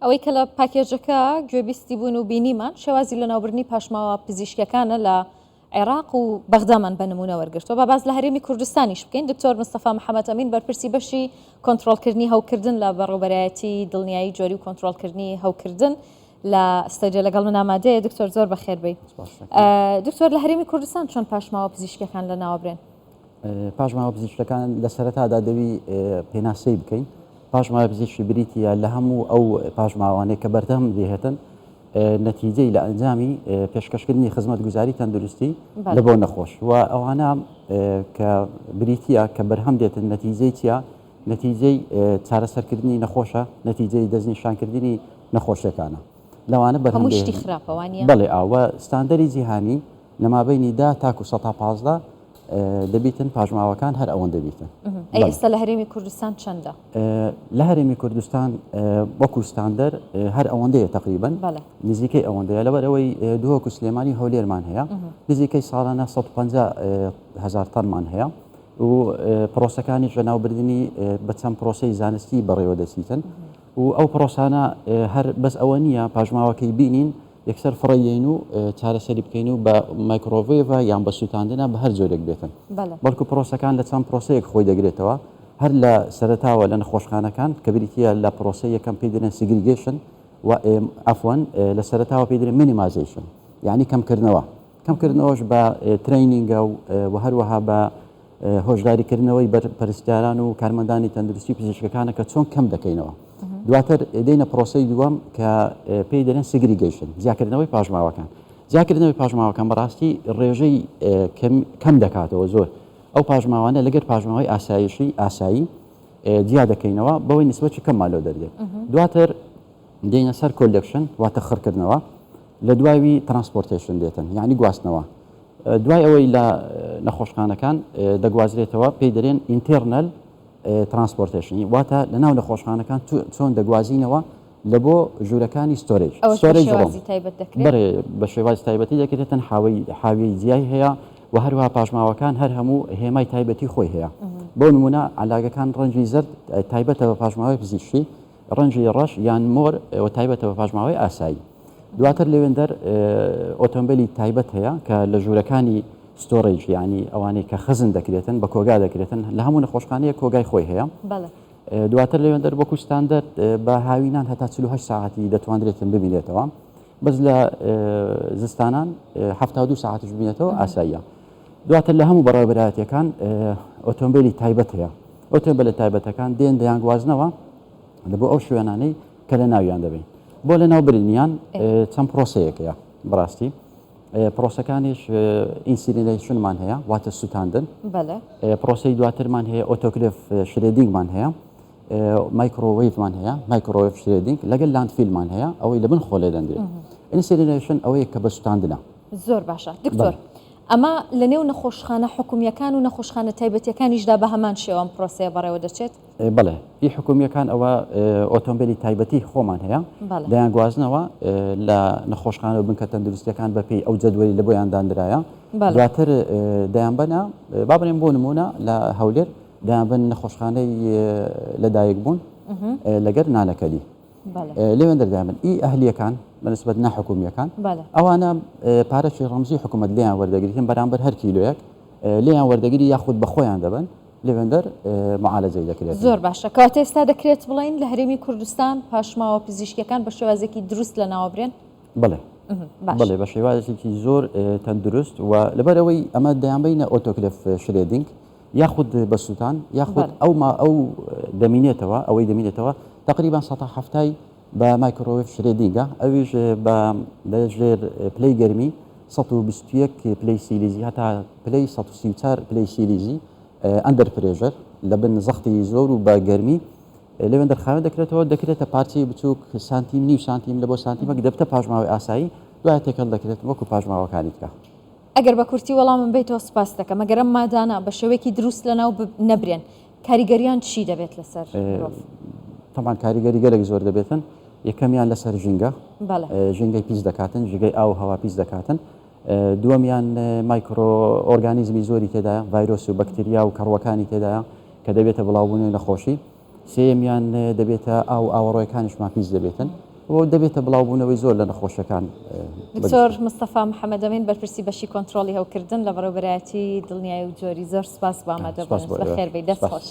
ئەوەی کە لە پاکێجەکە گوێبیستی بوون و بینیمان شێوازی لەناوبردنی پاشماوە پزیشکیەکانە لە عێراق و بەغدامان بە نمونە وەرگرتووە. با باس لە هەرێمی کوردستانیش بکەین. دکتۆر مستەفا محەمەد ئەمین بەرپرسی بەشی کۆنترۆڵکردنی هەوکردن لە بەڕێوبەرایەتی دڵنیایی جۆری و کۆنترۆڵکردنی هەوکردن لە ستۆدیۆ لەگەڵ من ئامادەیە. دکتۆر زۆر بەخێر بێی. دکتۆر لە هەرێمی کوردستان چۆن پاشماوە پزیشکیەکان لەناوەبرێن؟ پاشماوە پزیشکەکان لە سەرەتادا دەبی پێناسەی بکەین. پاشماوە پزیشکی بریتیە لە هەموو ئەو پاشماوانەی کە بەردەم دێهێتن نەتیجەی لە ئەنجامی پێشکەشکردنی خزمەتگوزاری تەندروستی لە بۆ نەخۆش و ئەوانە کە بریتیە کە بەرهەم دێتن نەتیجەی چیە؟ نەتیجەی چارەسەرکردنی نەخۆشە، نەتیجەی دەستنیشانکردنی نەخۆشیەکانە. لەوانە بەرهەم هەموو شتی خراپە وانە؟ بەڵێ ئاوە ستاندەری جیهانی لە مابەینی دە تاکو 15% دەبیتن پاشماوەکان هەر ئەوەندە بیتن. ئەی ئێستا لە هەرێمی کوردستان چەندە؟ لە هەرێمی کوردستان وەکو ستاندەر هەر ئەوەندەیە تقریبن نزیکەی ئەوەندەیە لەبەر ئەوەی دهۆک و سلێمانی هەولێرمان هەیە نزیکەی ساڵانە 150 هزار تەنمان هەیە و پرۆسەکانیش لەناوبردنی بە چەند پرۆسەی زانستی بەڕێوە دەچیتن و ئەو پرۆسانە هەر بەس ئەوە نییە پاشماوەکەی بینین یەکسەر فڕێی یەین و چارەسەری بکەین و بە مایکرۆوەیڤە یان بە سووتاندنە بە هەر جۆرێک بێتن بەڵکو پرۆسەکان لە چەند پرۆسەیەک خۆی دەگرێتەوە هەر لە سەرەتاوە لە نەخۆشخانەکان کە بریتە لە پرۆسەی یەکەم پێی دەرێن segregation و عەفوەن لە سەرەتاوە پێی دەرێن minimization یعنی کەمکردنەوە کەمکردنەوەش بە training ە و هەروەها بە هۆشداریکردنەوەی پەرستاران و کارمەندانی تەندروستی و پزیشکەکانە کە چۆن کەم دەکەینەوە. دواتر دێینە پرۆسەی دووەم کە پێی دەرێن segregation، جیاکردنەوەی پاشماوەکان. جیاکردنەوەی پاشماوەکان بەڕاستی ڕێژەی کەم دەکاتەوە زۆر. ئەو پاشماوانە لەگەر پاشماوەی ئاسایشی ئاسایی جیا دەکەینەوە بەوەی نسبەتی کەممان لۆ دەردێت. دواتر دێینە سەر collection واتە خڕکردنەوە، لە دواوی transportation دێتن یعنی گواستنەوە. دوای ئەوەی لە نەخۆشخانەکان دەگوازرێتەوە پێی دەرێن internal transportation واتە لە ناو نەخۆشخانەکان چۆن دەگوازینەوە لە بۆ ژوورەکانی storage بەرێ بە شێوازی تایبەتی دەکرێتن حاوی حاویەی جیای هەیە و هەروەها پاشماوەکان هەر هەموو هێمای تایبەتی خۆی هەیە بۆ نمونە علاگەکان ڕەنگی زەرد تایبەتە بە پاشماوەی پزیشکی ڕەنگی ڕەش یان مۆر و تایبەتە بە پاشماوەی ئاسایی. دواتر لەوێندەر ئۆتۆمبیلی تایبەت هەیە کە لە ژوورەکانی storage یعنی ئەوانەی کە خزن دەکرێتن بە کۆگا دەکرێتن لە هەموو نەخۆشخانەیە کۆگای خۆی هەیە. دواتر لەوێندەر وەکو ستاندەر بە هاوینان هەتا 48 ساعتی دەتوانرێتن ببینێتەوە بەس لە زستانان 72 ساعتش ببینێتەوە ئاساییە. دواتر لە هەموو بەڕێوەبەرایەتیەکان ئۆتۆمبیلی تایبەت هەیە ئۆتۆمبیلە تایبەتەکان دێن دەیانگوازنەوە لە بۆ ئەو شوێنانەی کە لە ناویان دەبین بۆ لە ناو برنیان چەند پرۆسەیەکەیە بەڕاستی پرۆسەکانیش incineration مان هەیە واتە سووتاندن پرۆسەی دواترمان هەیە autoclave shredding مان هەیە مایکرۆوەیڤمان هەیە microwave shredding لەگەل landfill مان هەیە ئەوەی لە بن خۆ لێ دەندرێت incineration ئەوەیە کە بە سووتاندنە. زۆر باشە دکتۆر ئەمە لە نێو نەخۆشخانە حکومییەکان و نەخۆشخانە تایبەتیەکانیشدا بە هەمان شێوە ئەم پرۆسەیە بەڕێوە دەچێت؟ بەڵێ ئی حکومییەکان ئەوە ئۆتۆمبیلی تایبەتی خۆمان هەیە دەیانگوازنەوە لە نەخۆشخانە و بنکە تەندروستیەکان بەپێی ئەو جەدوەلی لە بۆیان دانرایە دواتر دەیانبەنە با بڵێم بۆ نمونە لە هەولێر دەیانبەن نەخۆشخانەی لەدایکبوون لەگەر نانەکەلی لەوێندەر دەیانبەن ئی ئەهلیەکان بەنسبەت ناحکومیەکان ئەوانە پارەی ڕەمزی حکوومەت لێیان وەردەگریتن بەرامبەر هەر کیلۆیەک لێیان وەردەگری یاخود بە خۆیان دەبن لەوێندەر معالەجەی دەکرێت. زۆر باشە کەواتە ئێستا دەکرێت بڵێین لە هەرێمی کوردستان پاشماوە پزیشکیەکان بە شێوازێکی دروست لەناوەبرێن؟ بەڵێ بەڵێ بە شێوازێکی زۆر تەندروست و لەبەرئەوەی ئەمە دەیانبەینە autoclave shredding یاخود بە سووتان یاخود ئەو ما ئەو دەمینێتەوە ئەوەی دەمینێتەوە تقریبان سەتا حەفتای بە microwave shredding ە ئەویش بە لەژێر پلەی گەرمی 121 پلەی سیلیزی هەتا پلەی 134 پلەی سیلیزی under pressure لە بن زەختی زۆر و بە گەرمی لەوێندەر خاوێن دەکرێتەوە، دەکرێتە پارچەی بچووک سانتیم نیو سانتیم لە بۆ سانتیمەک دەبتە پاشماوەی ئاسایی، دوایە تێکەڵ دەکرێت وەکو پاشماوەکانی تکە. ئەگەر بە کورتی وەڵامم بەیتەوە سوپاست دەکەم، ئەگەر ئەم مادانە بە شێوەیەکی دروست لەناو نەبرێن کاریگەریان چی دەبێت لەسەر مرۆڤ؟ تەبعەن کاریگەری گەلێک زۆر دەبێتن، یەکەمیان لەسەر ژینگە، ژینگەی پیس دەکاتن، ژیگەی ئاو و هەوا پیس دەکاتن، دووەمیان مایکرۆ ئۆرگانیزمی زۆری تێدایە، ڤایرۆس و بەکتریا و کەڕووەکانی تێدایە کە دەبێتە بڵاوبوونەوەی نەخۆشی. سێیەمیان دەبێتە ئاو و ئاوەڕۆیەکانیشمان پیس دەبێتن. و دەبێتە بڵاوبوونەوەی زۆر لە نەخۆشەکان. دکتۆر مستەفا محەمەدەمین بەرپرسی بەشی کۆنترۆڵی هەوکردن لە بەڕێوەبەرایەتی دڵنیایی و جۆری زۆر سوپاس بۆ ئامادەبوونت. بەخێربێی. دەست خۆش.